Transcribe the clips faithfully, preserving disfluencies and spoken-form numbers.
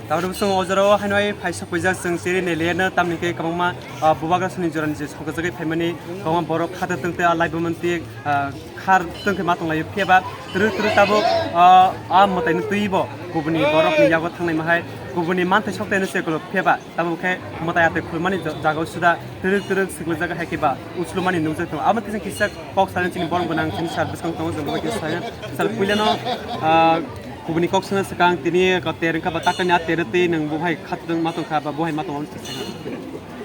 Tabuk chwng o jora o haino phai sok paijak chwng cheri ni leyar no tamni khe kwbangma, ah, bubagra soni jora ni je sokjagwi phaimani kwbangma borok khata tongte a laibo manti, ah, khar tongkhe ma tonglaio phiya ba twrwk twrwk tabuk, ah, a mwtai no twi bo kubuni borok ni yago thangnai mahai kubuni manthai sok tai no chekolo phiya ba. Tamo khe mwtai atwi khulmani ja-, jagao suda twrwk twrwk swklugjak hai khe ba uslumani nukjak tongo. Abo tisa kisa kok sana chini borom gwnang chini sir bwskang tongo, chwng bai kisa sana. Sir puilano, ah, kubuni kok sana swkang tini ko ter wngkha ba takani a ter twi nwng bo hai khatwng ma tongkha ba bo hai ma tongo, abo tisa sana.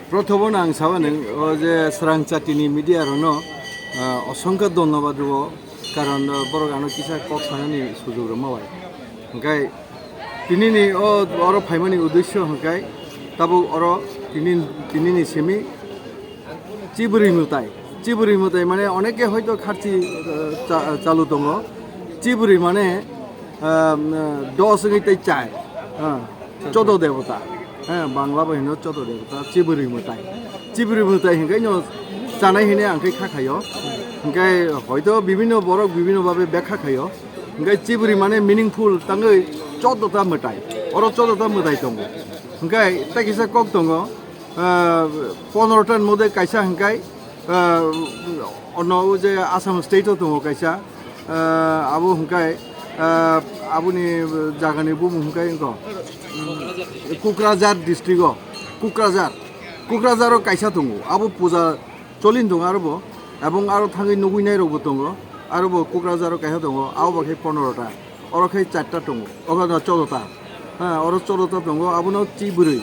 Prothomo no ang saba nwng o je swrang chatini media rokno, ah, osongkha dhonnobad rwo, karon, ah, borok ano kisa kok sanani sujok rwma bai. Hwnkhe Tinini o oro phaimani uddesyo hwnkhe tabuk oro tini, tinini simi chibwrwi mwtai. Chibwrwi mwtai mane oneke hoito kharchi, eh, cha-, chalu tongo. Chibwrwi mane, eh, dos wngwi tei char. Eh, chodo debota. Eh, Bangla bai hino chodo debota, chibwrwi mwtai. Chibwrwi mwtai hwnkhe no chanai hine ang khe kha khaio. Hwnkhe hoito bibinno borok bibinno babe bek kha khaio. Hwnkhe chibwrwi mane meaningful tangwi choddo ta mwtai. Oro choddo ta mwtai tongo. Hwnkhe tei kisa kok tongo, ah, pondro ta ni moddhe kaisa hwnkhe, ah, ono o je Assam state o tongo kaisa, ah, abo hwnkhe, ah, aboni jagani bumung hwnkhe wngkha, mm, Kokrajhar district o, Kokrajhar, Kokrajhar o kaisa tongo, abo puja cholin tongo arobo, ebong aro thangwi nugui nai rokbo tongo, arobo Kokrajharo kaisa tongo, abo bo khe pondro ta, oro khe charta tongo, obo no chodo ta, ha, oro chodo ta tongo, abono chi bwrwi,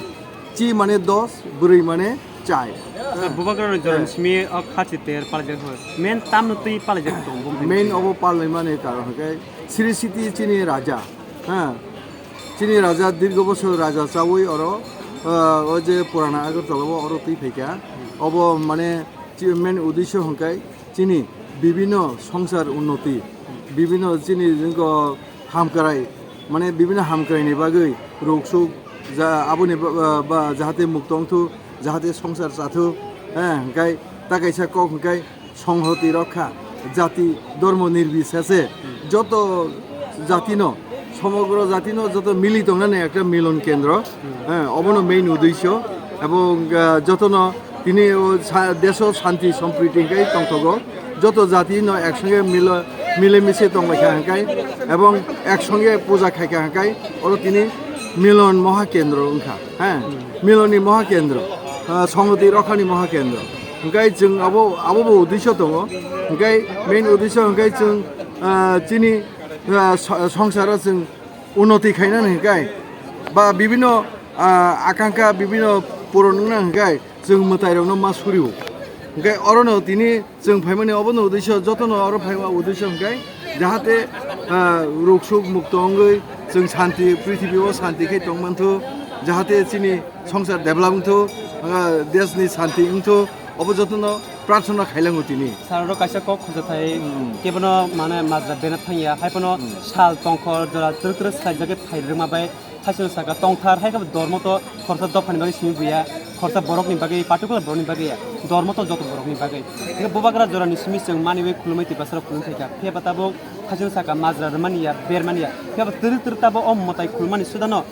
chi mane dos, bwrwi mane char. Bubagra rok jora simi o khachi ter palajak ho, main tamno twi palajak tongo, main obo palai mani karon hwnkhe Sri Siti chini raja, ha, chini raja dirgo bosor raja chawi oro, ah, o je purana Agartala o oro twi phaikha, obo mane Chi-, main uddesyo hwnkhe chini bibinno songsar unnoti, bibinno chini jengko hamkrai, mane bibinno hamkraini bagwi ruk suk ja-, aboni ba, ba, ba jahate mukto wngthuk, jahate songsar chathuk, eh, hwnkhe ta kaisa kok hwnkhe songhoti rokha, jati, dhormo nirbisese joto jatino, somogro jatino joto mili tongnani ekta milon kendro, eh, obono main uddesyo, ebong, eh, jotono tini o sa-, deso shanti sompriti hwnkhe tongthogo, joto jatino eksange milo-, milemise tonglaikha hwnkhe, ebong eksange puja khaikha hwnkhe, oro tini milon mohakendro wngkha, he, miloni mohakendro, ah, songhoti rokhani mohakendro. Hwnkhe chwng abo, abobo uddesyo tongo, hwnkhe main uddesyo hwnkhe chwng, ah, chini, ah, so-, songsaro chwng unnoti khainani hwnkhe ba bibinno, ah, akankha bibinno puron wngna hwnkhe chwng mwtairokno ma surio. Hwnkhe orono tini chwng phaimani obono uddesyo, jotono oro phaima uddesyo hwnkhe jahate, ah, ruk suk mukto wngwi chwng shanti, prithibi o shanti khe tongmanthu, jahate chini songsar develop wngthu, ah, desni shanti wngthu, obo jotono prarthana khailango tini. Sir, oro kaisa kok khojathai, hmm, kebono mane majra bena thangya, hai phano, hmm, sal tongkhor jora twrwk twrwk swlaijagwi phai rwma bai, haisano saka tongthar, hai khe dormo to khoroksa dophani bagwi simi buya, khoroksa borokni bagwi, particular borokni bagwi ya, dormo to joto borokni bagwi. Hingkhe bubagra jorani simi chwng maniwi khulumwi twipasarok khulum phaikha, phiya ba tabuk haisano saka majra rwmani ya, bermani ya, phiya ba twrwk twrwk tabuk o mwtai khulmani sudano,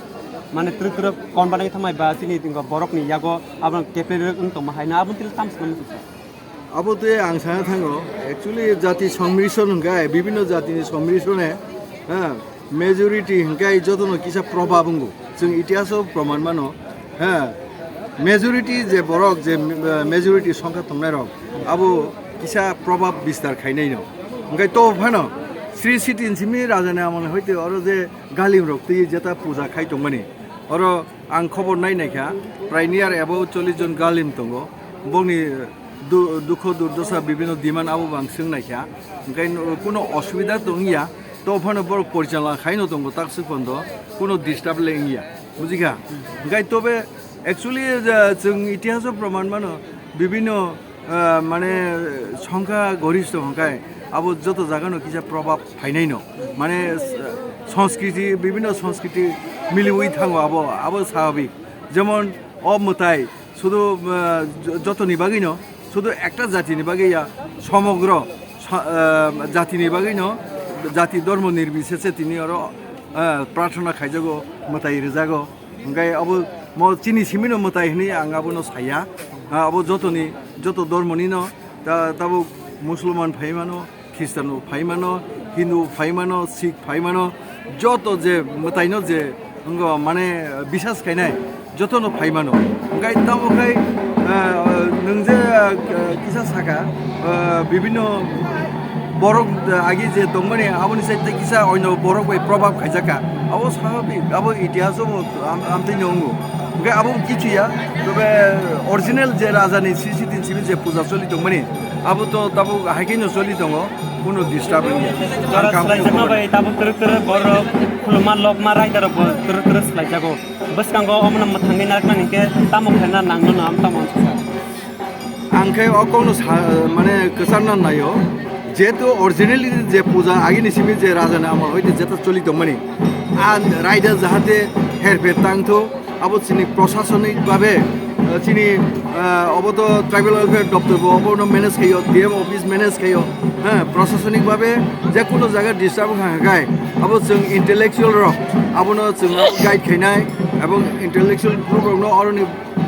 mane twrwk twrwk kon banai thangmai ba chini borokni yago abono kepleng rwk wng tongma hai no, aboni twi tamo swkang muchung. Abo twi ang sana thango, actually jati somrishon hwnkhe bibinno jatini somrishone, ha, majority hwnkhe jotono kisa probab wngo. Chwng itihaso proman mano, ha, majority je borok je, eh, majority songkha tongnairok abo kisa probab bistar khainaino. Hwnkhe to phano Sri Siti ni simi rajani amoni hoite oro je galimrok twi jeta puja khai tongmani. Oro ang khobor nai naikha, prai near about chollish jon galim tongo. Bongni du-, dukho durdosa bibinno demand abo bo ang swng naikha. Hwnkhe no-, kuno osubida tongya, to phano borok porichalona khaino tongo takswk phondo, kuno disturb le wngya. Bujikha? Hwnkhe tobe actually, uh, chwng itihaso proman mano, bibinno ah, mane songkha goristho hwnkhe abo joto jagano kisa probab phainaino. Mane, s-, sanskriti, bibinno sanskriti miliwi thango abo, abo swabhabik. Jemon o mwtai sudu, ah, jo-, jotoni bagwino, sudu ekta jatini bagwi ya, somogro sa-, ah, jatini bagwino jati dormo nirbisese tini oro, eh, prarthana khaijago, mwtai rwjago. Hwnkhe abo mo chini simino mwtai hwnwi ang abono saya. Ah, abo jotoni, joto dormonino, ta-, tabuk Musulman phaimano, Khristian bo phaimano, Hindu bo phaimano, Sikh phaimano, joto je mwtaino je wngkha mane bisas khainai, jotono phaimano. Hwnkhe tamo khai, ah, nwng je, ah, kisa saka, ah, bibinno borok, ah, agi je tongmani, aboni side tei kisa oino borok bai probab khaijakha. Abo swabhabik, abo itihaso bo am-, amtwino wngo. Hwnkhe abo kichu ya, tobe original je rajani C C T N C B je puja choli tongmani, abo to tabuk hai khe no choli tongo, kuno disturb wngya. Jora swlaijakma bai tabuk twrwk twrwk borok khuluma lokma raida rok bo twrwk twrwk swlaijago. Bwskango omono mwthangwi narwknani hwnkhe tamo khlaina nangno no am tamo uansukha. Ang khe o kokno sa-, mane kwcharna naio, jehetu originally je puja agini simi je rajani amol hoite jeta choli tongmani, a raida jahate herpher tangtho, abo chini prosasonik babe, eh, chini, eh, obo to tribal welfare doptor bo obono manage khaio, D M office manage khaio, ha, prosasonik babe je kuno jaga disturb wngkha hwnkhe abo chwng intellectual rok abono chwng guide khainai, ebong intellectual group rokno oroni,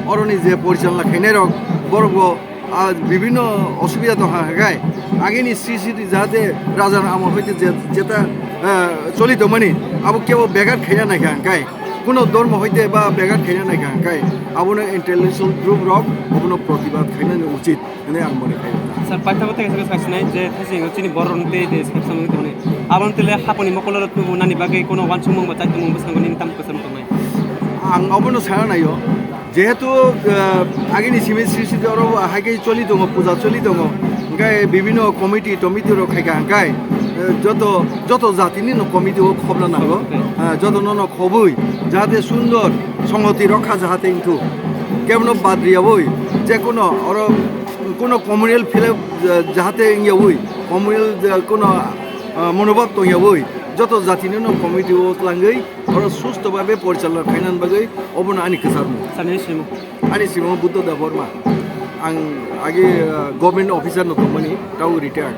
oroni je porichalna khainai rok borok bo, ah, bibinno osubida tongkha hwnkhe agini C C T jahate rajar amol hoite je, jeta, ah, choli tongmani abo kebo begat khaina naikha hwnkhe, kuno dormo hoite ba begat khaina naikha hwnkhe abono intellectual group rok obono protibad khainani uchit hwnwi ang mone khaio. Sir, paithago tei kaisa kaisa sinai je thaising chini borok rok tei de saksa mung tongni. Aboni tele haponi mokolo rok tubu nani bagwi kono wansukmung ba chaitongmung bwskango nini tam kwcham tongnai. Ang obono sana naio. Jehetu, eh, agini simi sri sri oro hai khe choli tongo, puja choli tongo. Hwnkhe bibinno committee, tomiti rok khaikha hwnkhe, eh, joto, joto jatini no committee o khobna nango. Eh, joto no no khobwi jahate sundor songhoti rokha jahate wngthuk. Kebono bad riyabwi je kuno oro kuno communal philep, eh, jahate wngyawi, communal je kuno, eh, monobhab tongyabwi joto jatini no committee o twlangwi oro susto babe porichalona khainani bagwi obono ani kwcharmung. Sani simo. Ani simo Buddha Debbarma. Ang agi, eh, government officer no tongmani, tau retired.